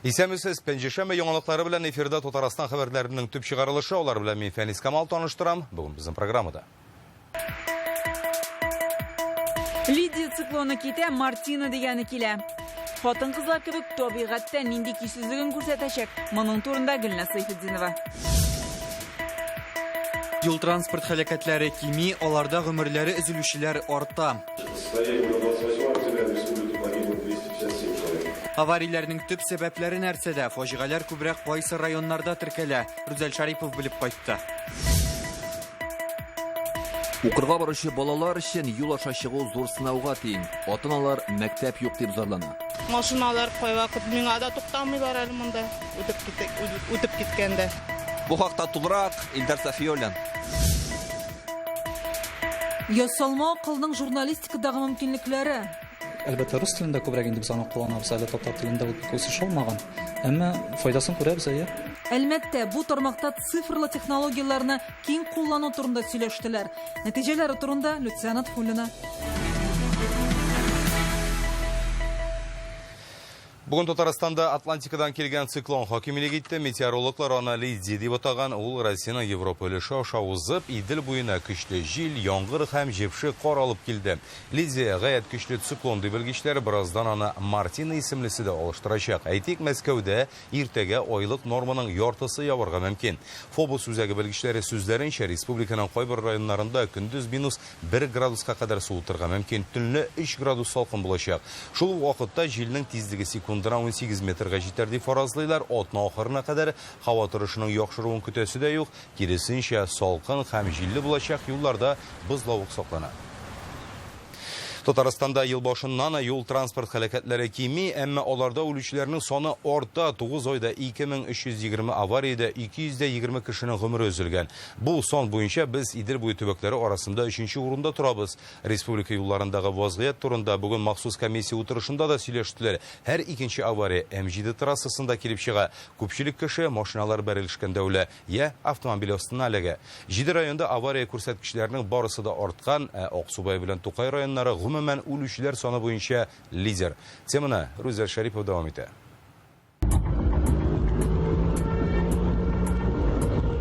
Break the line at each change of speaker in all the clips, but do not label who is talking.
Исәнмесез, пәнҗешәмбе яңалыклары белән эфирда Татарстан хәбәрләренең төп чыгарылышы. Алар белән мин Фәнис Камал таныштырам. Бүген безнең программада.
Лидия циклоны китә, Мартина дигәне килә. Хатын-кызлар кебек табигатьтә нинди көйсезлеген күрсәтәчәк? Моның турында Гөлназ Сәйфетдинова.
Юл-транспорт һәлакәтләре кими, аларда гомерләре өзелүчеләр арта. Аварияләрнең төп сәбәпләре нәрсәдә? Фаҗигаләр күбрәк кайсы районнарда теркәлә? Рүзәл Шарипов белеп кайтты.
Укырга баручы балалар өчен юл аша чыгу зур сынауга тиң. Ата-аналар мәктәп юк дип зарлана.
Машиналар кайвакыт миңа да туктамыйлар әле монда үтеп үтеп киткәндә.
Бу хакта тулырак Илдар Сафиуллин.
Ясалма акылның журналистикадагы мөмкинлекләре.
Әлбәттә, рус телендә күбрәк инде без аны кулланабыз, әле татар телендә ул бик үсеш алмаган. Әмма файдасын күрәбез, әйе.
Әлмәттә бу тармакта цифрлы технологияләрне киң куллану турында сөйләштеләр. Нәтиҗәләре турында Люция Нотфуллина.
Бүген Татарстанда Атлантикадан килгән циклон хакимлек итте. Метеорологлар аны Лидия дип атаган. Ул Россиянең Европа өлеше аша узып, Идел буена көчле җил, яңгыр һәм җепшек кар алып килде. Лидия гаять көчле циклон ди белгечләр. Бераздан аны Мартина исемлесе дә алыштырачак. Әйтик, Мәскәүдә иртәгә айлык норманың яртысы яварга мөмкин. Фобос үзәге белгечләре сүзләренчә, республиканың кайбер районнарында көндез минус 1 градуска кадәр суытырга мөмкин, төнлә 3 градус салкын булачак. Шул ук вакытта җилнең тизлеге секундына 18 метрга җитәр дип фаразлыйлар. Атна ахырына кадәр һава торышының яхшыруын көтәсе дә юк, киресенчә, салкын һәм җилле булачак, юлларда бозлавык саклана. Татарстанда ел башыннан юл-транспорт һәлакәтләре кими, әмма аларда үлүчеләрнең саны арта. 9 айда 2320 авариядә 220 кешенең гомере өзелгән. Бу сан буенча без Идел буе төбәкләре арасында өченче урында торабыз. Республика юлларындагы вазгыять турында бүген махсус комиссия утырышында да сөйләштеләр. Һәр икенче авария М7 трассасында килеп чыга. Күпчелек кеше машиналар бәрелешкәндә үлә, йә автомобиль астына эләгә. Җиде районда авария күрсәткечләренең барысы да арткан, ә Аксубай белән Тукай районнары гомумән үлүчеләр саны буенча лидер. Теманы Рүзәл Шәрипов дәвам итә.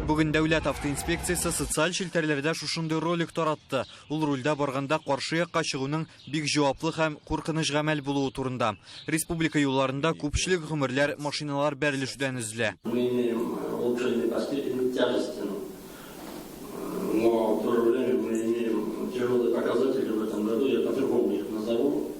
Бүген Дәүләт автоинспекциясе социаль челтәрләрдә шушындый ролик таратты. Ул рульдә барганда каршы якка чыгуның бик җаваплы һәм куркыныч гамәл булуы турында. Республика юлларында күпчелек гомерләр машиналар бәрелешүдән өзелә.
Мы имеем улучшение по степени тяжести, но в то же время мы имеем тяжелые показатели в этом году, я по-другому их назову,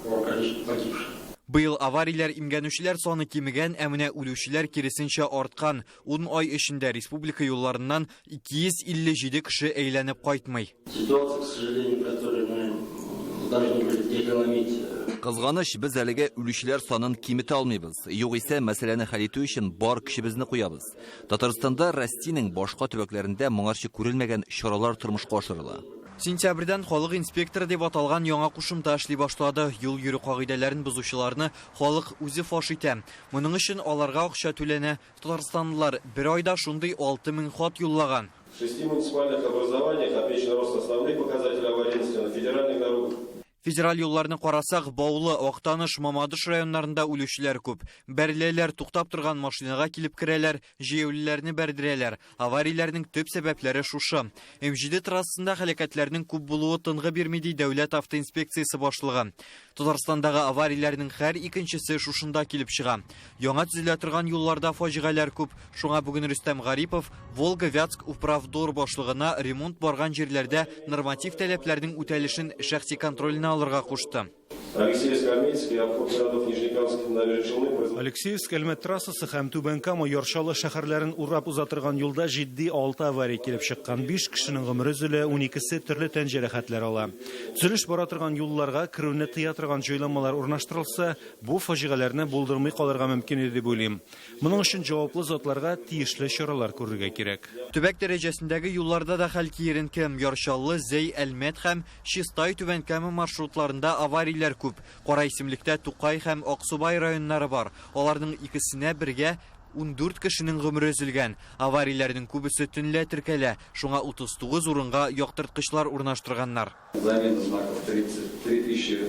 по количеству погибших.
Быел аварияләр имгәнүчеләр саны кимегән, ә менә үлүчеләр киресенчә арткан. Ун ай эчендә республика юлларыннан 257 кеше әйләнеп кайтмый.
Ситуация, к сожалению, которую мы должны были переломить.
Кызганыч, без әлегә үлүчеләр санын киметә алмыйбыз. Югыйсә, мәсьәләне хәл итү өчен бар көчебезне куябыз. Татарстанда Россиянең башка төбәкләрендә моңарчы күрелмәгән чаралар тормышка ашырыла.
Сентябрьдән халык инспекторы дип аталган яңа кушымта эшли башлады. Юл йөрү кагыйдәләрен бозучыларны халык үзе фаш итә. Моның өчен аларга акча түләнә. Татарстанлылар бер айда шундый 6000 хат юллаган.
В шести муниципальных образованиях отмечен рост основных показателей аварийности на федеральных дорогах.
Федераль юлларны карасак, Баулы, Актаныш, Мамадыш районнарында үлүчеләр күп. Бәреләләр, туктап торган машинага килеп керәләр, җәяүлеләрне бәрдерәләр. Аварияләрнең төп сәбәпләре шушы. М7 трассасында һәлакәтләрнең күп булуы тынгы бирми, ди Дәүләт автоинспекциясе башлыгы. Татарстандагы аварияләрнең һәр икенчесе шушында килеп чыга. Яңа төзелә торган юлларда фаҗигаләр күп. Шуңа бүген Рөстәм Гарипов Волга-Вятск управдор башлыгына ремонт барган җирләрдә норматив таләпләрнең үтәлешен шәхси контроленә алырга кушты.
Алексеевск, Альметьевск и обход городов Нижнекамск, Набережные Челны.
Алексеевск, Әлмәт трассасы һәм Түбән Кама, Яр Чаллы шәһәрләрен урап уза торган юлда җитди алты авария килеп чыккан. Биш кешенең гомере өзелә, уникесе төрле тән җәрәхәтләре ала. Төзелеш бара торган юлларга керүне тыя торган җайланмалар урнаштырылса, бу фаҗигаләрне булдырмый калырга мөмкин иде дип уйлыйм. Моның өчен җаваплы затларга тиешле чаралар күрергә кирәк.
Төбәк дәрәҗәсендәге юлларда да хәл киеренке. Яр Чаллы, Зәй, Әлмәт һәм Чистай, Түбән Кама маршрутларында аварияләр күп. Кара исемлектә Тукай һәм Аксубай районнары бар. Аларның икесенә бергә 14 кешенең гомере өзелгән. Аварияләрнең күбесе төнлә теркәлә, шуңа 39 урынга яктырткычлар урнаштырганнар.
Замена знаков 33 тысячи,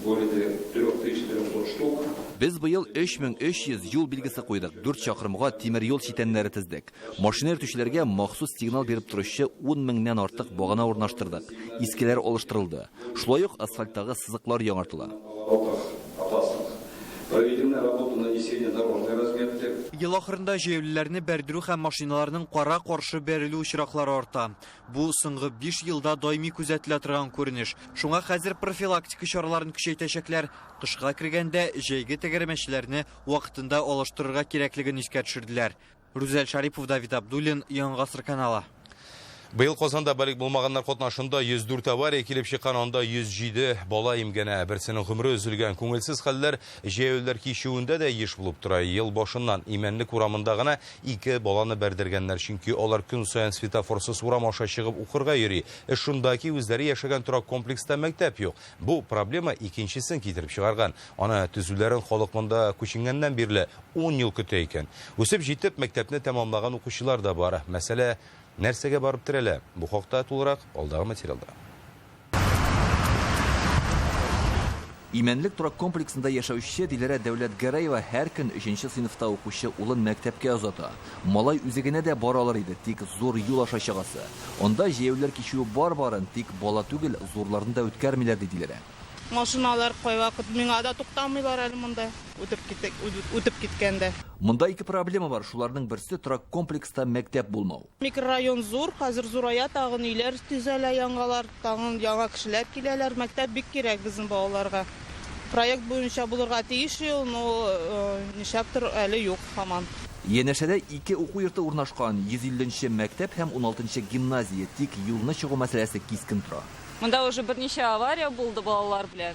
более 3300 штук.
Без быел 3300 юл билгесе куйдык, 4 чакрымга тимер юл читәннәре тездек. Машина йөртүчеләргә махсус сигнал биреп торучы 10 меңнән артык багана урнаштырдык. Искеләр алыштырылды. Шулай ук асфальттагы сызыклар яңартыла.
Проведены работы нанесения дорожной разметки.
Ел ахырында җәяүлеләрне бәрдерү һәм машиналарның кара каршы бәрелү очраклары арта. Бу соңгы 5 елда даими күзәтелә торган күренеш. Шуңа хәзер профилактика чараларын көчәйтәчәкләр. Кышка кергәндә җәйге тәгәрмәчләрне вакытында алыштырырга кирәклеген искә төшерделәр. Рүзәл Шарипов, Давид Абдуллин, Яңа Гасыр каналы.
Быел Казанда балигъ булмаганнар катнашында 104 авария килеп чыккан, анда 107 бала имгәнә, берсенең гомере өзелгән. Күңелсез хәлләр җәяүлеләр кичүендә дә еш булып тора. Ел башыннан Имәнлек урамында гына 2 баланы бәрдергәннәр, чөнки алар көн саен светофорсыз урам аша чыгып укырга йөри. Эш шунда ки, үзләре яшәгән торак комплекста мәктәп юк. Бу проблема икенчесен китереп чыгарган. Аны төзүләрен халык монда күченгәннән бирле 10 ел көтә икән. Үсеп җитеп мәктәпне тәмамлаган укучылар да бар. Мәсьәлә нәрсәгә барып терәлә? Бу хакта тулырак алдагы материалда.
Имәнлек торак комплексында яшәүче Диләрә Дәүләтгәрәева һәр көн 3 сыйныфта укучы улын мәктәпкә озата. Малай үзе генә дә бара алыр иде, тик зур юл аша чыгасы. Анда җәяүлеләр кичүе бар барын, тик бала түгел, зурларны да үткәрмиләр, ди Диләрә.
Машиналар кайвакыт миңа да туктамыйлар әле монда, үтеп киткәндә.
Монда ике проблема бар, шуларның берсе торак комплекста мәктәп булмау.
Микрорайон зур, хәзер зурая, тагын өйләр төзелә, яңалар, тагын яңа кешеләр киләләр. Мәктәп бик кирәк безнең балаларга. Проект буенча булырга тиеш ул, но нишләптер әле юк һаман.
Янәшәдә ике уку йорты урнашкан, 150 мәктәп һәм 16 гимназия, тик юлны чыгу мәсьәләсе кискен тора.
Монда уже берничә авария булды балалар белән.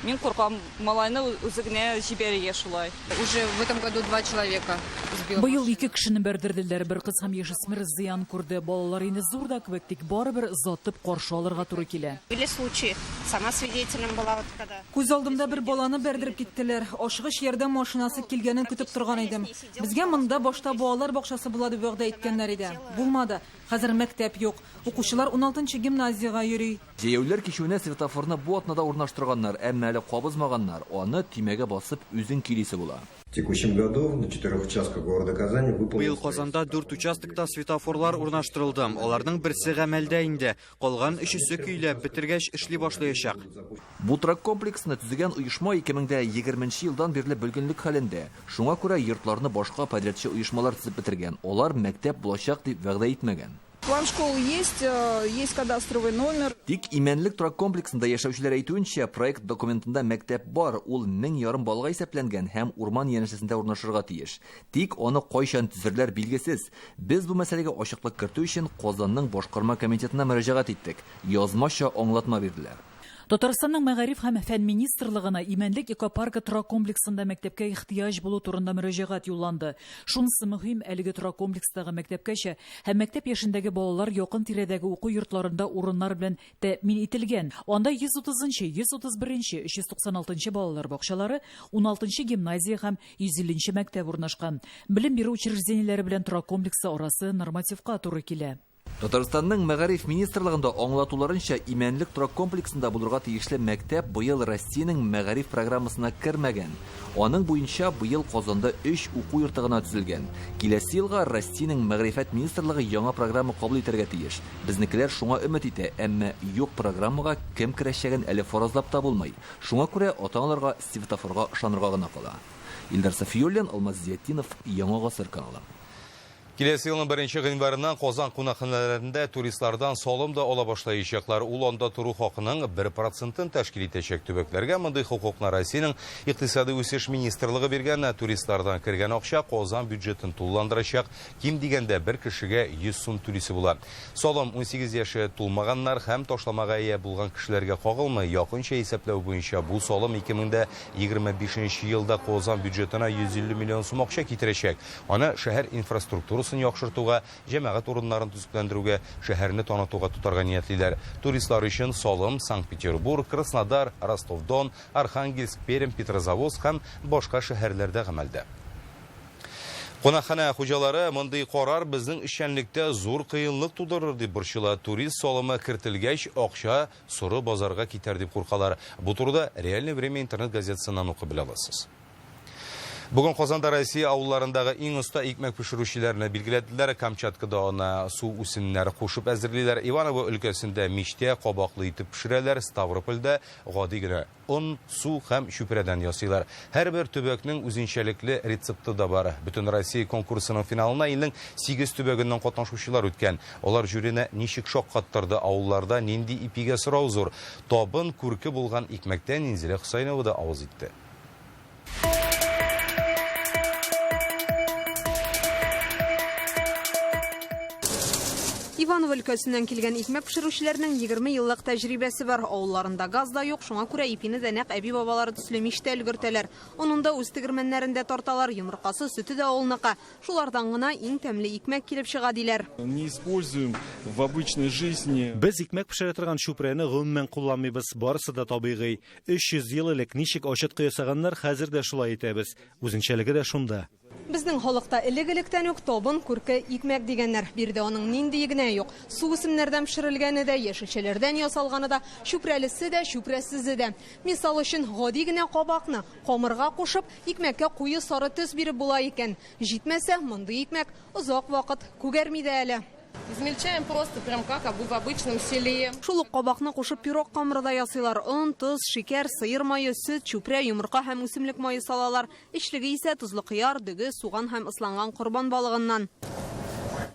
Мин куркам, малайны үзе генә җибәрергә шулай.
Уже в этом году 2 человека сбил.
Быел 2 кешене бәрдерделәр, бер кыз һәм яшүсмер зыян күрде. Балалар инде зур да кебек, тик барыбер затып каршы алырга туры килә.
Были случаи, сама свидетелем была вот когда.
Күз алдымда бер баланы бәрдереп киттеләр. Ашыгыч ярдәм машинасы килгәнен көтеп торган идем. Безгә монда башта балалар бакчасы була дип вәгъдә иткәннәр иде. Булмады. Хәзер мәктәп юк. Укучылар 16 гимназиягә йөри.
Җәяүлеләр кичүенә светофорны бу атнада урнаштырганнар, әмма әле кабызмаганнар. Аны төймәгә басып үзең килесе була.
В текущем году на 4 участках города Казани выполнено
Быел Казанда 4 участокта светофорлар урнаштырылды. Аларның берсе гамәлдә инде. Калган өчесе көйләп бетергәч эшли башлаячак.
Бу торак комплексны төзегән оешма 2020 елдан бирле бөлгенлек хәлендә. Шуңа күрә йортларны башка подрядчы оешмалар төзеп бетергән. Алар мәктәп булачак дип вәгъдә итмәгән.
План школы есть, есть кадастровый номер.
Тик Имәнлек торак комплексында яшәүчеләр әйтүенчә, проект документында мәктәп бар, ул 1500 балага исәпләнгән һәм урман янәшәсендә урнашырга тиеш. Тик аны кайчан төзерләр билгесез. Без бу мәсьәләгә ачыклык кертү өчен Казанның башкарма комитетына мөрәҗәгать иттек. Язмача аңлатма бирделәр.
Татарстанның мәгариф һәм фән министрлыгына Имәнлек экопаркы торак комплексында мәктәпкә ихтыяҗ булу турында мөрәҗәгать юлланды. Шунысы мөһим, әлеге торак комплекстагы мәктәпкәчә һәм мәктәп яшендәге балалар якын тирәдәге уку йортларында урыннар белән тәэмин ителгән. Анда 130-нчы, 131-нче, 396-нчы балалар бакчалары, 16-нчы гимназия һәм 150-нче мәктәп урнашкан. Белем бирү учреждениеләре белән торак комплексы арасы нормативка туры килә.
Татарстанның мәгариф министрлыгында аңлатуларынча, Имәнлек торак комплексында булырга тиешле мәктәп быел Россиянең мәгариф программасына кермәгән. Аның буенча быел Казанда 3 уку йорты гына төзелгән. Киләсе елга Россиянең мәгърифәт министрлыгы яңа программа кабул итәргә тиеш. Безнекеләр шуңа өмет итә, әмма юк программага кем керәчәген әле фаразлап та булмый. Шуңа күрә ата-аналарга светофорга ышанырга гына кала. Илдар Сафиуллин, Алмаз Зиятдинов, Яңа Гасыр каналы.
Киләсе елның 1 гыйнварыннан Казан кунакханәләрендә туристлардан салым да ала башлаячаклар. Ул анда тору хакының 1%-ын тәшкил итәчәк. Төбәкләргә мондый хокукны Россиянең Икътисади үсеш министрлыгы биргән. Туристлардан кергән акча Казан бюджетын тулыландырачак. Ким дигәндә бер кешегә 100 сум түлисе була. Салым 18 яше тулмаганнар һәм ташламага ия булган кешеләргә кагылмый. Якынча исәпләү буенча бу салым 2025 елда Казан бюджетына 150 миллион сум акча китерәчәк. Аны шәһәр инфраструктурасы яхшыртуга, җәмәгать урыннарын төзекләндерүгә, шәһәрне танытуга тотарга ниятлиләр. Туристлар өчен салым Санкт-Петербург, Краснодар, Ростов-Дон, Архангельск, Пермь, Петрозаводск һәм башка шәһәрләрдә гамәлдә. Кунакханә хуҗалары мондый карар безнең эшчәнлектә зур кыенлык тудырыр дип борчыла. Турист салымы кертелгәч, акча соры базарга китәр дип куркалар. Бу турыда Реальное время интернет газетасыннан укып белә аласыз. Бүген Казанда Россия авылларындагы иң оста икмәк пешерүчеләрне билгеләделәр. Камчаткада аны су үсемнәре кушып әзерлиләр. Иваново өлкәсендә мичтә кабаклы итеп пешерәләр. Ставропольдә гади генә он, су һәм чүпрәдән ясыйлар. Һәрбер төбәкнең үзенчәлекле рецепты да бар. Бөтенроссия конкурсының финалына илнең 8 төбәгеннән катнашучылар үткән. Алар жюрины ничек шаккаттырды, авылларда нинди ипигә сорау зур. Табын күрке булган икмәктән Инзилә Хөсәенова да авыз итте.
Иваново өлкәсеннән килгән икмәк пешерүчеләрнең 20 еллык тәҗрибәсе бар. Авылларында газ да юк, шуңа күрә ипине дә нәкъ әби-бабалары төсле мичтә өлгертәләр. Онын да үз тегермәннәрендә тарталар, йомыркасы, сөте дә авылныкы. Шулардан гына иң тәмле икмәк килеп чыга, диләр.
Не используем в обычной жизни.
Без икмәк пешерә торган чүпрәне гомумән кулланмыйбыз, барысы да табигый. 300 ел элек ничек ачыткы ясаганнар, хәзер дә шулай итәбез. Үзенчәлеге дә шунда.
Безнең халыкта элек-электән үк табын күрке икмәк дигәннәр. Биредә аның ниндие генә юк. Су үсемнәрдән пешерелгәне дә, яшелчәләрдән ясалганы да, чүпрәлесе дә, чүпрәсезе дә. Мисал өчен, гади генә кабакны камырга кушып, икмәккә куе сары төс биреп була икән. Җитмәсә, мондый икмәк озак вакыт күгәрми дә әле.
Измельчаем просто прям как в обычном селе.
Шул ук кабакны кушып пирог камыры да ясыйлар. Он, тоз, шикәр, сыер мае, сөт, чүпрә, йомырка һәм үсемлек мае салалар. Эчлеге исә тозлы кыяр, дөге, суган һәм ысланган корбан балыгыннан.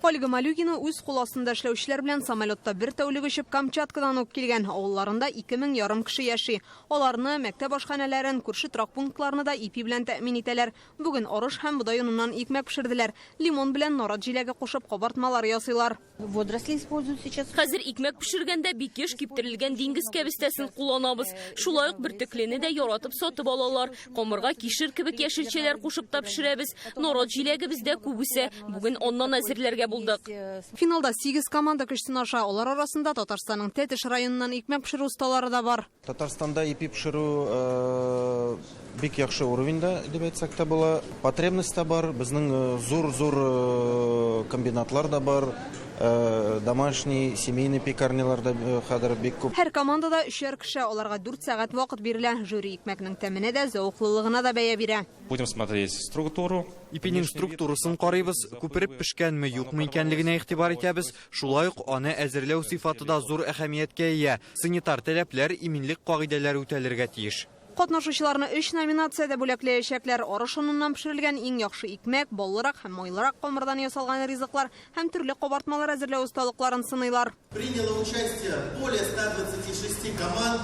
Ольга Малюгина үз кул астында эшләүчеләр белән самолетта бер тәүлек очып Камчаткадан ук килгән. Авылларында 2500 кеше яши. Аларны, мәктәп ашханәләрен, күрше торак пунктларны да ипи белән тәэмин итәләр. Бүген арыш һәм бодай оныннан икмәк пешерделәр. Лимон белән нарат җиләге кушып кабартмалар ясыйлар.
Водоросли используют сейчас. Хәзер икмәк пешергәндә бик еш киптерелгән диңгез кәбестәсен кулланабыз. Шулай ук бөртеклене дә яратып сатып алалар. Камырга кишер кебек яшелчәләр кушып та пешерәбез. Нарат җиләге бездә күп үсә. Бүген аннан әзерләргә булдык.
Финалда 8 команда көч сынаша. Алар арасында Татарстанның Тәтеш районыннан икмәк пешерү осталары да бар.
Татарстанда ипи пешерү бик яхшы уровеньда дип әйтсәк тә була. Потребность та бар, безнең зур-зур комбинатлар да бар. Домашний, семейный пекарнялар да хәзер бик күп.
Һәр командада өчәр кеше, аларга 4 сәгать вакыт бирелә. Жюри икмәкнең тәменә дә, зәвыклылыгына да бәя бирә.
Будем смотреть структуру.
Ипинең структурасын карыйбыз, күпереп пешкәнме, юкмы икәнлегенә игътибар итәбез. Шулай ук аны әзерләү сыйфаты да зур әһәмияткә ия. Санитар таләпләр, иминлек кагыйдәләре үтәлергә тиеш.
Катнашучыларны 3 номинациядә бүләкләячәкләр. Арыш оныннан пешерелгән иң яхшы икмәк, баллырак һәм майлырак камырдан ясалган ризыклар һәм төрле кабартмалар әзерләү осталыкларын сыныйлар.
Приняло участие более 126 команд.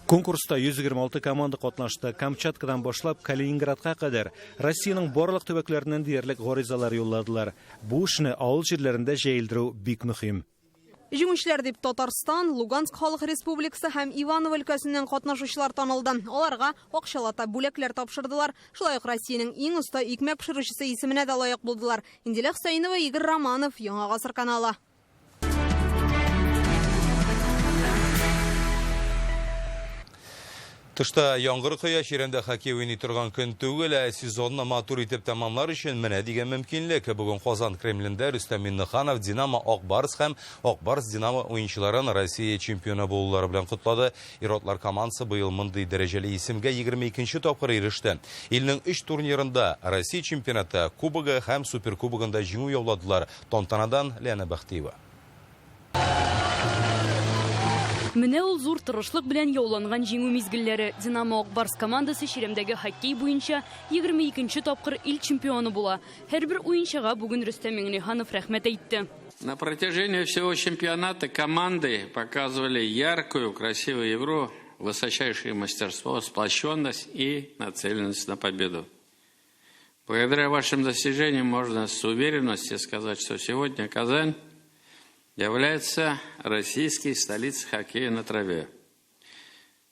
Конкурста 126 команда катнашты. Камчаткадан башлап Калининградка кадәр Россиянең барлык төбәкләреннән диярлек гаризалар юлладылар. Бу эшне авыл җирләрендә җәелдерү бик мөһим.
Җиңүчеләр дип Татарстан, Луганск халык республикасы һәм Иваново өлкәсеннән катнашучылар танылды. Аларга акчалата бүләкләр тапшырдылар. Шулай ук Россиянең иң оста икмәк пешерүчесе исеменә дә лаек булдылар. Инзилә Хөсәенова, Игорь Романов, Яңа Гасыр каналы.
Тышта яңгыр коя, чирәмдә хоккей уйный торган көн түгел, ә сезонны матур итеп тәмамлар өчен менә дигән мөмкинлек. Бүген Казан Кремлендә Рөстәм Миңнеханов Динамо Ак Барс һәм Ак Барс Динамо уенчыларын Россия чемпионы булулары белән котлады. Ир-атлар командасы быел мондый дәрәҗәле исемгә 22 тапкыр иреште. Илнең 3 турнирында Россия чемпионаты, Кубогы һәм Суперкубогында җиңү яуладылар. Тантанадан Лена Бахтиева.
Менә ул зур тырышлык белән яуланган җиңү мизгелләре. Динамо Ак Барс командасы чирәмдәге хоккей буенча 22 тапкыр ил чемпионы була. Һәрбер уенчыга бүген Рөстәм Миңнеханов рәхмәт әйтте.
На протяжении всего чемпионата команды показывали яркую, красивую игру, высочайшее мастерство, сплоченность и нацеленность на победу. Благодаря вашим достижениям можно с уверенностью сказать, что сегодня Казань является российской столицей хоккея на траве.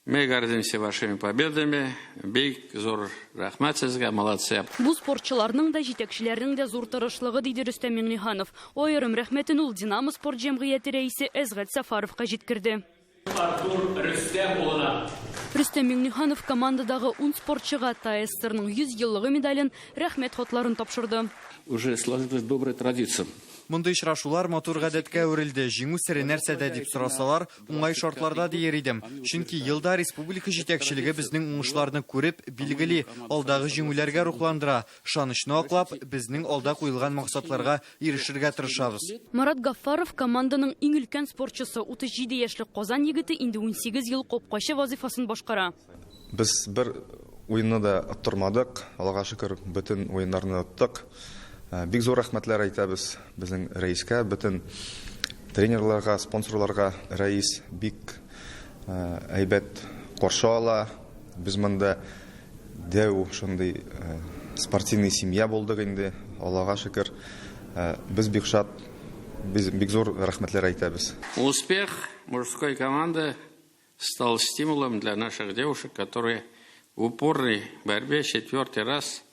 Мы гордимся вашими победами. Бик зур рәхмәт сезгә, молодцы.
Бу спортчыларның да, җитәкчеләрнең дә зур тырышлыгы, диде Рөстәм Миңнеханов. Аерым рәхмәтен ул Динамо спорт җәмгыяте рәисе Әсгать Сафаровка җиткерде.
Артур Рөстәм улына.
Рөстәм Миңнеханов командадагы 10 спортчыга ТАССРның 100 еллыгы медален, рәхмәт хатларын тапшырды.
Уже сложилась добрая традиция.
Мондый очрашулар матур гадәткә әверелде. Җиңү сере нәрсәдә дип сорасалар, уңай шартларда дияр идем. Чөнки елда республика җитәкчелеге безнең уңышларны күреп, билгели, алдагы җиңүләргә рухландыра. Ышанычны аклап, безнең алда куелган максатларга ирешергә тырышабыз.
Марат Гаффаров команданың иң өлкән спортчысы, 37 яшьлек Казан егете инде 18 ел капкачы вазифасын башкара.
Без бер уенны да оттырмадык. Аллага шөкер, бөтен уеннарны оттык. Бик зур рәхмәтләр әйтәбез безнең рәискә, бөтен тренерларга, спонсорларга. Рәис бик әйбәт каршы ала. Без монда дәү шундый спортивный семья булдык инде, Аллага шөкер. Без бик шат, без бик зур рәхмәтләр әйтәбез.
Успех мужской команды стал стимулом для наших девушек, которые в упорной борьбе четвертый раз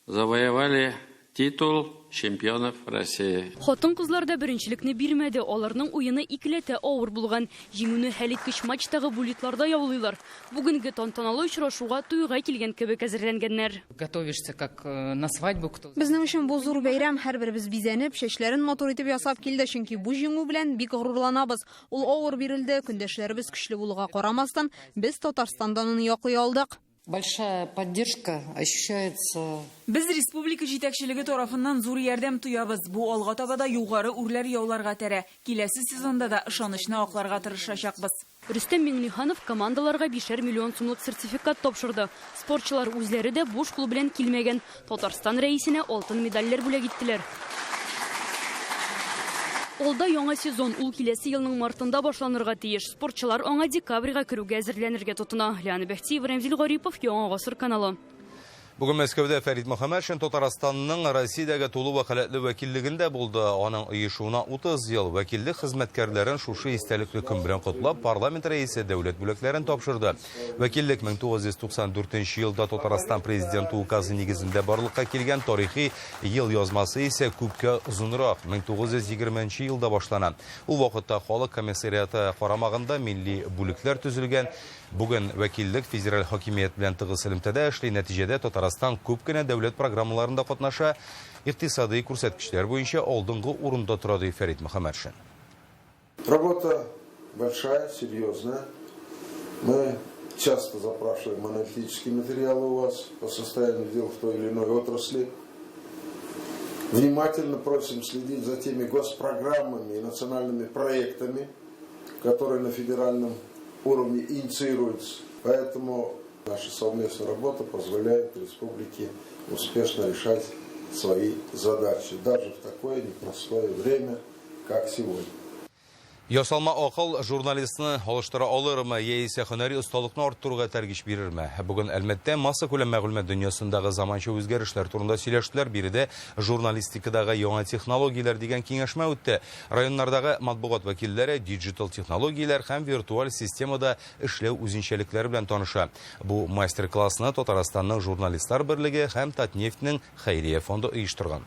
завоевали титул чемпионов России.
Хатын-кызлар да беренчелекне бирмәде. Аларның уены икеләтә авыр булган. Җиңүне хәлиткеч матчтагы буллитларда яулыйлар. Бүгенге тантаналы очрашуга туйга килгән кебек әзерләнгәннәр.
Готовишься как на свадьбу, кто
Безнең өчен бу зур бәйрәм, һәрберебез бизәнеп, чәчләрен матур итеп ясап килде, чөнки бу җиңү белән бик горурланабыз. Ул авыр бирелде, көндәшләребез көчле булуга карамастан, без Татарстан данын яклый алдык.
Большая поддержка ощущается.
Без республика җитәкчелеге тарафыннан зур ярдәм тоябыз. Бу алга таба да югары үрләр яуларга этәрә. Киләсе сезонда да ышанычны акларга тырышачакбыз.
Рөстәм Миңнеханов командаларга 5 миллион сумлык сертификат тапшырды. Спортчылар үзләре дә буш кул белән килмәгән. Татарстан рәисенә алтын медальләр бүләк иттеләр. Алда яңа сезон, ул киләсе елның мартында башланырга тиеш. Спортчылар аңа декабрьгә керүгә әзерләнергә тотына. Лиана Бәхтиева, Рәмзил Гарипов, Яңа Гасыр каналы.
Бүген Мәскәүдә Фәрид Мөхәммәтшин Татарстанның Россиядәге тулы вәкаләтле вәкиллегендә булды. Аның оешуына 30 ел. Вәкиллек хезмәткәрләрен шушы истәлекле көн белән котлап, парламент рәисе дәүләт бүләкләрен тапшырды. Вәкиллек 1994 елда Татарстан президенты указы нигезендә барлыкка килгән. Тарихи ел язмасы исә күпкә озынрак, 1920 елда башлана. Ул вакытта халык комиссариаты карамагында милли бүлекләр төзелгән. Бүген вәкиллек федераль хакимият белән тыгыз элемтәдә эшли. Нәтиҗәдә Татарстан күп кенә дәүләт программаларында катнаша, икътисади күрсәткечләр буенча алдынгы урында тора, ди Фәрид Мөхәммәтшин.
Работа большая, серьезная. Мы часто запрашиваем аналитические материалы у вас по состоянию дел в той или иной отрасли. Внимательно просим следить за теми госпрограммами и национальными проектами, которые на федеральном уровне инициируются. Поэтому наша совместная работа позволяет республике успешно решать свои задачи, даже в такое непростое время, как сегодня.
Ясалма акыл журналистны алыштыра алырмы, яисә һөнәри осталыкны арттыруга этәргеч бирерме? Бүген Әлмәттә массакүләм мәгълүмат дөньясындагы заманча үзгәрешләр турында сөйләштеләр. Биредә журналистикадагы яңа технологияләр дигән киңәшмә үтте. Районнардагы матбугат вәкилләре диджитал технологияләр һәм виртуаль системада эшләү үзенчәлекләре белән таныша. Бу мастер-классны Татарстанның журналистлар берлеге һәм Татнефтьнең хәйрия фонды оештырган.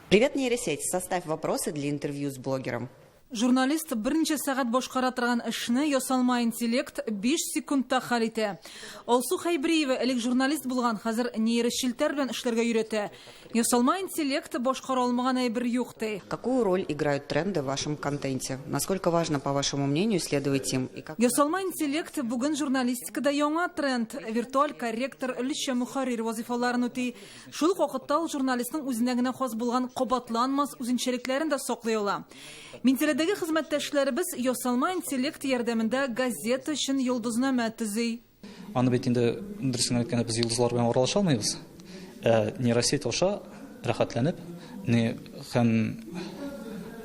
Привет, нейросеть. Составь вопросы для интервью с блогером.
Журналист берничә сәгать башкара торган эшне ясалма интеллект 5 секундта хәл итә. Алсу Хәйбриева элек журналист булган, хәзер нейрочелтәр белән эшләргә өйрәтә. Ясалма интеллект башкара алмаган әйбер юк ди.
Какую роль играют тренды в вашем контенте? Насколько важно, по вашему мнению, следовать им? И как...
Ясалма интеллект бүген журналистикада яңа тренд. Виртуаль корректор, өлешчә мөхәррир вазифаларын үти. Шул ук вакытта ул журналистның үзенә генә хас булган кабатланмас үзенчәлекләрен дә саклый ала. Минзәләдәге хезмәттәшләребез ясалма интеллект ярдәмендә газета өчен йолдызнамә төзи.
Аны бит инде дөресен әйткәндә без йолдызлар белән аралаша алмыйбыз. Нейросеть аша рәхәтләнеп, ни һәм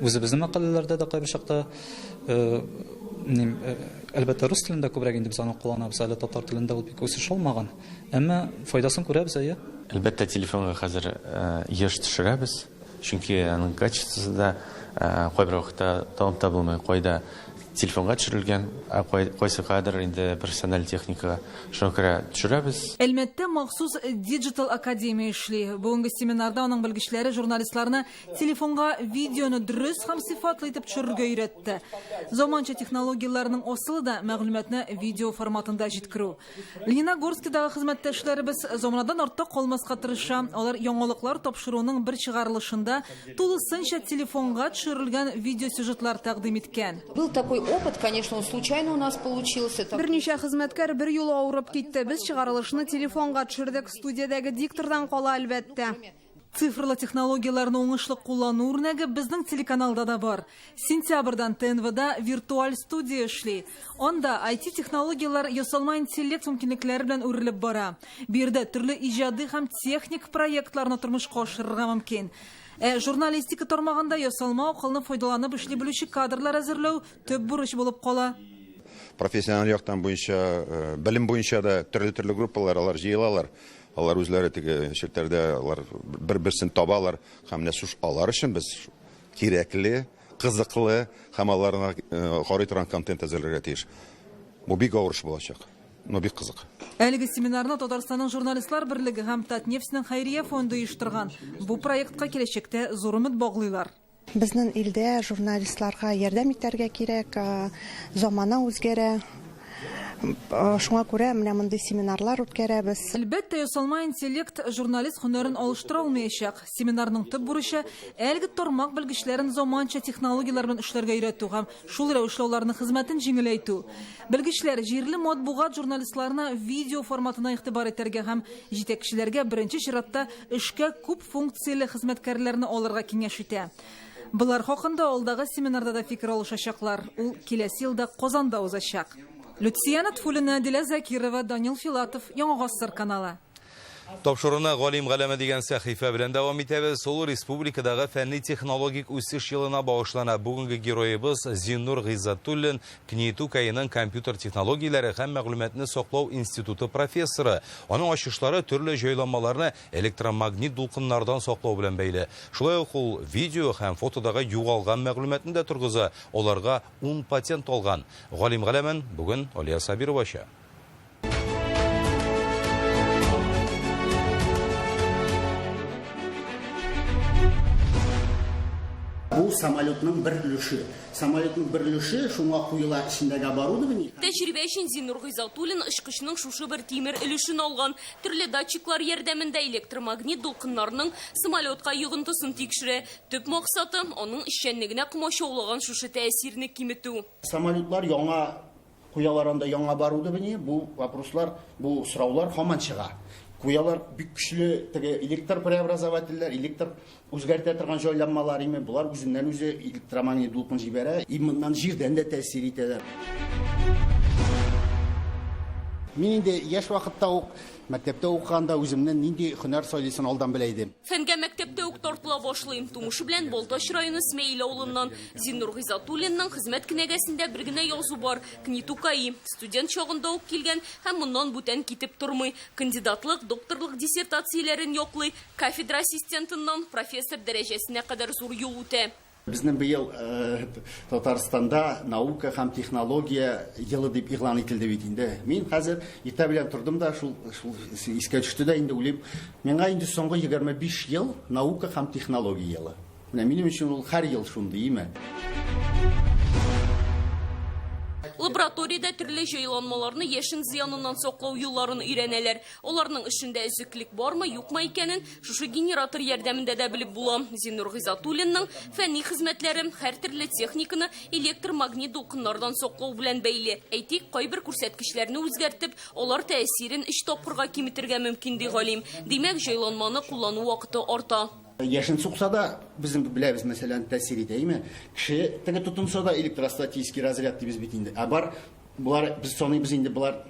үзебезнең мәкаләләрдә дә кайбер чакта, әлбәттә, рус телендә күбрәк инде без аны кулланабыз, әле татар телендә ул бик үсеш алмаган. Әмма файдасын күрәбез, әйе.
Әлбәттә, телефонга хәзер еш төшерәбез, чөнки аның качествосы да кайбер вакытта танып та булмый, кайда телефонга төшерелгән, ә кайсы кадр инде профессиональ техникага. Шуңа күрә төшерәбез.
Әлмәттә махсус Digital Академия эшли. Бүгенге семинарда аның белгечләре журналистларны телефонга видеоны дөрес һәм сыйфатлы итеп төшерергә өйрәтте. Заманча технологияләрнең асылы да мәгълүматны видео форматында җиткерү. Лениногорскидагы хезмәттәшләребез заманадан артта калмаска тырыша. Алар яңалыклар тапшыруының бер чыгарылышында тулысынча телефонга төшерелгән видеосюжетлар тәкъдим иткән.
Был такой опыт, конечно, он случайно у нас получился.
Берничә хезмәткәр бер юлы авырып китте. Без чыгарылышны телефонга төшердек. Студиядәге диктордан кала, әлбәттә.
Цифрлы технологияләрне уңышлы куллану үрнәге безнең телеканалда да бар. Сентябрьдан ТНВда виртуаль студия эшли. Анда IT-технологияләр ясалма интеллект мөмкинлекләре белән үрелеп бара. Биредә төрле иҗади һәм техник проектларны тормышка ашырырга мөмкин. Ә журналистика тармагында ясалма акылны файдаланып эшли белүче кадрлар әзерләү төп бурыч булып кала.
Профессиональ яктан буенча, белем буенча да төрле-төрле группалар алар җыелалар. Алар үзләре теге челтәрдә алар бер-берсен табалар һәм менә шуш алар өчен без кирәкле, кызыклы һәм аларны карый торган контент әзерләргә тиеш. Бу бик авыр эш булачак, но бик кызык.
Әлеге семинарны Татарстанның журналистлар берлеге һәм Татнефтьнең хәйрия фонды оештырган. Бу проектка киләчәктә зур өмет баглыйлар.
Безнең илдә журналистларга ярдәм итәргә кирәк, замана үзгәрә. Шуңа күрә менә мондый семинарлар үткәрәбез.
Әлбәттә, ясалма интеллект журналист һөнәрен алыштыра алмаячак. Семинарның төп бурычы әлеге тармак белгечләрен заманча технологияләр белән эшләргә өйрәтү һәм шул рәвешле аларның хезмәтен җиңеләйтү. Белгечләр җирле матбугат журналистларына видео форматына игътибар итәргә һәм җитәкчеләргә беренче чиратта эшкә күп функцияле хезмәткәрләрне алырга киңәш итә. Болар хакында алдагы семинарда да фикер алышачаклар. Ул киләсе елда Казанда узачак. Люциана Тфулина, Дилә Закирова, Данил Филатов, Яңа Гасыр каналы.
Тапшыруны Галим галәме дигән сәхифә белән дәвам итәбез. Ул республикадагы фәнни-технологик үсеш елына багышлана. Бүгенге героебыз Зиннур Гыйззатуллин, КНИТУ КАИның компьютер технологияләре һәм мәгълүматны саклау институты профессоры. Аның ачышлары төрле җайланмаларны электромагнит дулкыннардан саклау белән бәйле. Шулай ук ул видео һәм фотодагы югалган мәгълүматны да торгыза, аларга 10 патент алган. Галим галәмен бүген Алия Сабирова ача.
Бу самолетның бер өлеше. Самолетның бер өлеше шуңа куела эчендәге оборудование.
Тәҗрибә өчен Зиннур Гыйззатуллин очкычның шушы бер тимер өлешен алган. Төрле датчиклар ярдәмендә электромагнит дулкыннарының самолетка йогынтысын тикшерә. Төп максаты аның эшчәнлегенә комачаулаган шушы тәэсирне киметү.
Самолетлар яңа куялар анда яңа оборудование, бу вопрослар, бу сораулар һаман чыга. Куялар бик көчле теге электр преобразовательләр, электр үзгәртә торган җайланмалар име, булар үзеннән үзе электромагнит дулкын җибәрә, и моннан җирдән дә тәэсир итәләр. Мин инде яшь вакытта ук мәктәптә укыганда үземнең нинди һөнәр сайлыйсын алдан белә идем.
Фәнгә мәктәптә үк тартыла башлыйм. Тумышы белән Балтач районы Смәел авылыннан. Зиннур Гыйззатуллинның хезмәт кенәгәсендә бер генә язу бар. КНИТУ КАИ. Студент чагында ук килгән һәм моннан бүтән китеп тормый. Кандидатлык, докторлык диссертацияләрен яклый. Кафедра ассистентыннан профессор дәрәҗәсенә кадәр зур юл үтә.
Безнең быел Татарстанда наука һәм технология елы дип игълан ителде бит инде. Мин хәзер иртә белән тордым да, шул искә төште дә инде уйлыйм. Миңа инде соңгы 25 ел наука һәм технология елы. Менә минем өчен ул һәр ел шундый, име?
Лабораториядә төрле җайланмаларны яшен зыяныннан саклау юлларын өйрәнәләр. Аларның эшендә өзеклек бармы, юкмы икәнен шушы генератор ярдәмендә дә белеп була. Зиннур Гыйззатуллинның фәнни хезмәтләре һәр төрле техниканы электромагнит дулкыннардан саклау белән бәйле. Әйтик, кайбер күрсәткечләрне үзгәртеп, алар тәэсирен 3 тапкырга киметергә мөмкин, ди галим. Димәк, җайланманы куллану вакыты арта.
Яшен сукса да, безнең беләбез, мәсәлән, тәэсир итә, име? Кеше теге тотынса да электростатический разряд дибез бит инде. Ә бар, булар без саныйбыз инде, булар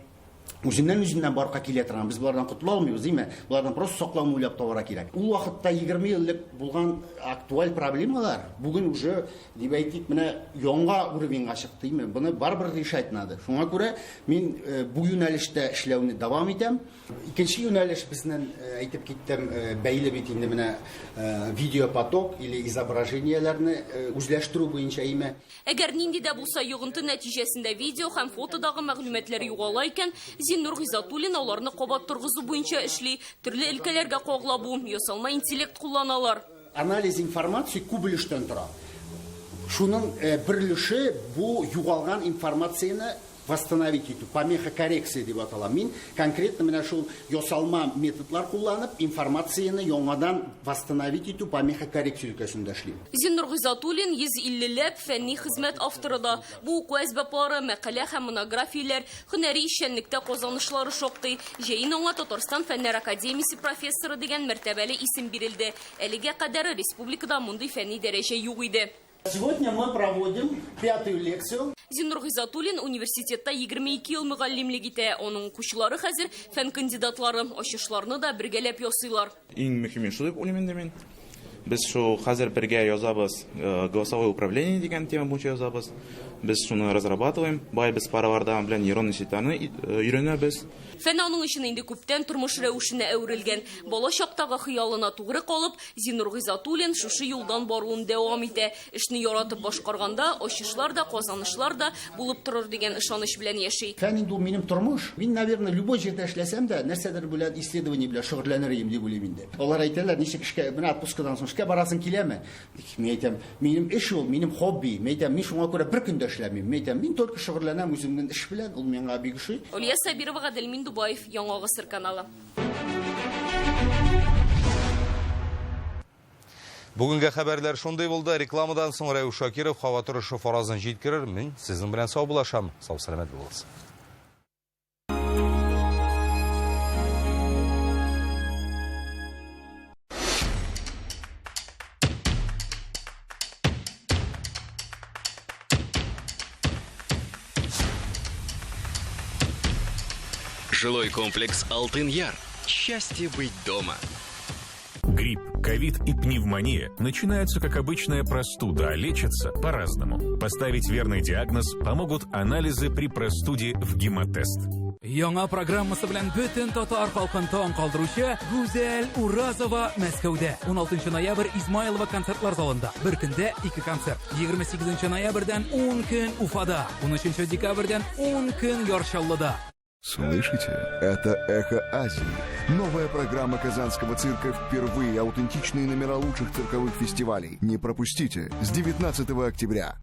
Үзеннән-үзеннән барлыкка килә торган, без болардан котыла алмыйбыз, димә. Болардан просто саклауны уйлап табарга кирәк. Ул вакытта 20 ел элек булган актуаль проблемалар бүген уже, дип әйтик, менә яңа уровеньга чыкты, димә. Моны барыбер решать надо. Шуңа күрә мин э, бу юнәлештә эшләүне дәвам итәм. Икенче юнәлеш безнең э, әйтеп киттем, э, бәйле бит инде менә видеопоток или изображениеләрне үзләштерү буенча име.
Әгәр нинди дә булса йогынты нәтиҗәсендә видео һәм фотодагы мәгълүматлар югала икән, Зиннур Гыйззатуллин аларны кабат торгызу буенча эшли. Төрле өлкәләргә кагыла бу, ясалма интеллект кулланалар.
Анализ информации күп өлештән тора. Шуның бер өлеше бу югалган информацияне восстановить итү, помехокоррекция дип атала. Мин конкретно менә шул ясалма методлар кулланып, информацияне яңадан восстановить итү, помехокоррекция өлкәсендә эшлим.
Зиннур Гыйззатуллин 150 ләп фәнни хезмәт авторы да. Бу уку әсбаплары, мәкалә һәм монографияләр, һөнәри эшчәнлектә казанышлары шактый. Җәен аңа Татарстан Фәннәр академиясе профессоры дигән мәртәбәле исем бирелде. Әлегә кадәр республикада мондый фәнни дәрәҗә юк иде.
Сегодня мы проводим пятую лекцию.
Зиннур Гыйззатуллин университетта 22 ел мөгаллимлек итә. Аның укучылары хәзер фән кандидатлары. Ачышларны да бергәләп ясыйлар.
Иң мөһиме шул дип уйлыйм инде мин. Без шул хәзер бергә язабыз, э, голосовое управление дигән тема буенча язабыз. Без шуны разрабатываем. Бай без параларда белән нейронный сетьларны э, өйрәнәбез.
Фән аның өчен инде күптән тормыш рәвешенә әверелгән. Бала чактагы хыялына тугры калып, Зиннур Гыйззатуллин шушы юлдан баруын дәвам итә. Эшне яратып башкарганда, ачышлар да, казанышлар да булып торыр дигән ышаныч белән яши.
Фән инде ул минем тормыш. Мин, наверное, любой җирдә эшләсәм дә, нәрсәдер белән исследование белән шөгыльләнер идем дип уйлыйм инде. Алар әйтәләр, ничек эшкә, менә отпускадан соң эшкә барасың киләме? Мин әйтәм, минем эш ул, минем хобби. Мин әйтәм, мин шуңа күрә бер көн дә эшләмим. Мин әйтәм, мин только шөгыльләнәм үземнең эш белән, ул миңа бик ошый.
Алия Сабирова, Гадел Миндубаев, Яңа Гасыр каналы.
Бүгенге хәбәрләр шундый булды. Рекламадан соң Рәүф Шакиров һава торышы фаразын җиткерер. Мин сезнең белән саубуллашам. Сау сәламәт булыгыз.
Жилой комплекс «Алтын-Яр». Счастье быть дома.
Грипп, ковид и пневмония начинаются как обычная простуда, а лечатся по-разному. Поставить верный диагноз помогут анализы при простуде в гемотест.
Яңа программасы белән бөтен татар халкын таң калдыручы Гүзәл Уразова Мәскәүдә. 16 ноябрь Измайлова концертлар залында. Бер көндә ике концерт. 28 ноябрьдән 10 көн Уфада, 13 декабрьдән 10 көн Яр Чаллыда.
Слышите? Это «Эхо Азии». Новая программа Казанского цирка впервые аутентичные номера лучших цирковых фестивалей. Не пропустите с 19 октября.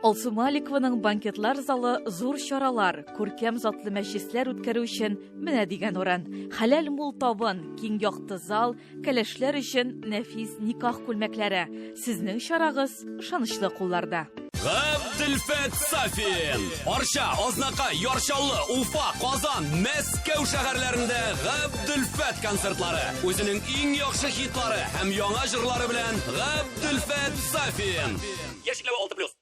Алсу Маликованың банкетлар залы зур чаралар, күркәм затлы мәҗлесләр үткәрү өчен менә дигән урын. Хәләл мул табын, киң якты зал, кәләшләр өчен нәфис никах күлмәкләре. Сезнең чарагыз ышанычлы кулларда.
Габделфәт Сафин! Арча, Азнакай, Яр Чаллы, Уфа, Казан, Мәскәү шәһәрләрендә Габделфәт концертлары. Үзенең иң яхшы хитлары һәм яңа җырлары белән Габделфәт Сафин. Яшь чикләве 6+.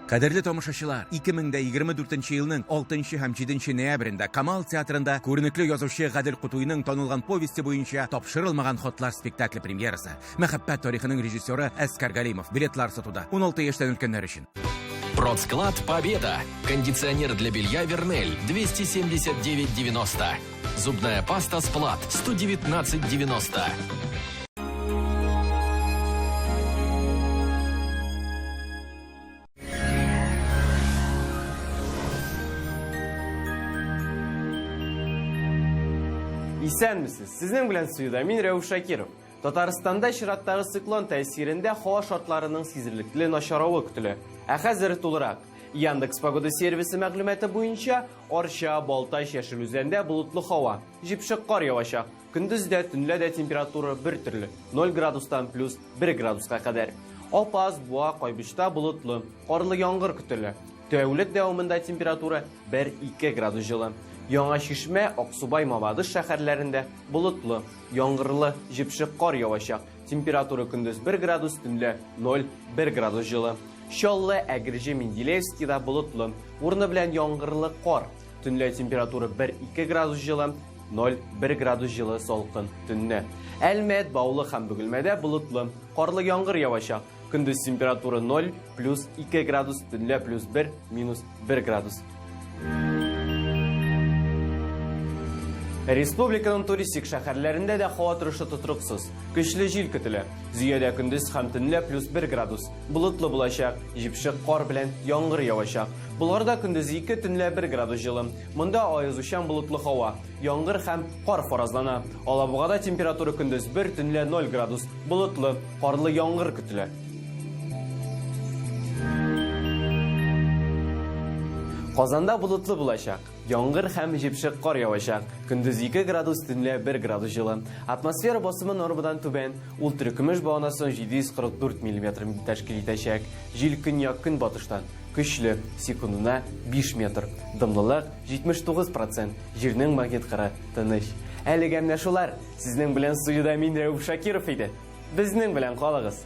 Кадерле тамашачылар, 2024 елның 6 һәм 7 ноябрендә Камал театрында күренекле язучы Гадел Кутуйның танылган повесте буенча Тапшырылмаган хатлар спектакле премьерасы. Мәхәббәт тарихының режиссеры Әскәр Галимов. Билетлар сатуда. 16 яшьтән өлкәннәр өчен.
Продсклад «Победа». Кондиционер для белья «Вернель» 279,90. Зубная паста «Сплат» 119,90.
Исәнмесез! Сезнең белән студиядә мин Рәүф Шакиров. Татарстанда чираттагы циклон тәэсирендә һава шартларының сизелерлекле начаравы көтелә. Ә хәзер тулырак. Яндекс Погода сервисы мәгълүматы буенча, Арча, Балтач, Яшел Үзәндә болытлы һава, җепшек кар явачак. Көндез дә, төнлә дә температура бер төрле, 0 градустан плюс 1 градуска кадәр. Апас, Буа, Кайбычта болытлы, карлы яңгыр көтелә. Тәүлек дәвамында температура 1-2 градус җылы. Яңа Чишмә, Аксубай, Мамадыш шәһәрләрендә болытлы, яңгырлы, җепшек кар явачак. Температура көндез 1 градус, төнлә 0-1 градус җылы. Чаллы, Әгерҗе, Менделеевскида болытлы, урыны белән яңгырлы кар. Төнлә температура 1-2 градус җылы, 0-1 градус җылы салкын төнне. Әлмәт, Баулы һәм Бөгелмәдә болытлы, карлы яңгыр явачак. Көндез температура 0, плюс 2 градус, төнлә плюс 1, минус 1 градус. Республиканың туристик шәһәрләрендә дә һава торышы тотрыксыз. Көчле җил көтелә. Зөядә көндез һәм төнлә плюс 1 градус. Болытлы булачак, җепшек кар белән яңгыр явачак. Болгарда көндез 2, төнлә 1 градус җылы. Монда аязучан болытлы һава, яңгыр һәм кар фаразлана. Алабугада температура көндез 1, төнлә 0 градус. Болытлы, карлы яңгыр көтелә. Казанда болытлы булачак. Яңгыр һәм җепшек кар явачак. Көндез 2 градус, төнлә 1 градус җылы. Атмосфера басымы нормадан түбән. Ул терекөмеш баганасының 744 миллиметр тәшкил итәчәк. Җил көньяк-көнбатыштан көчле, секундына 5 метр. Дымлылык 79 процент. Җирнең магнит кыры тыныч. Әлегә менә шулар. Сезнең белән студиядә мин Рәүф Шакиров иде. Безнең белән калыгыз.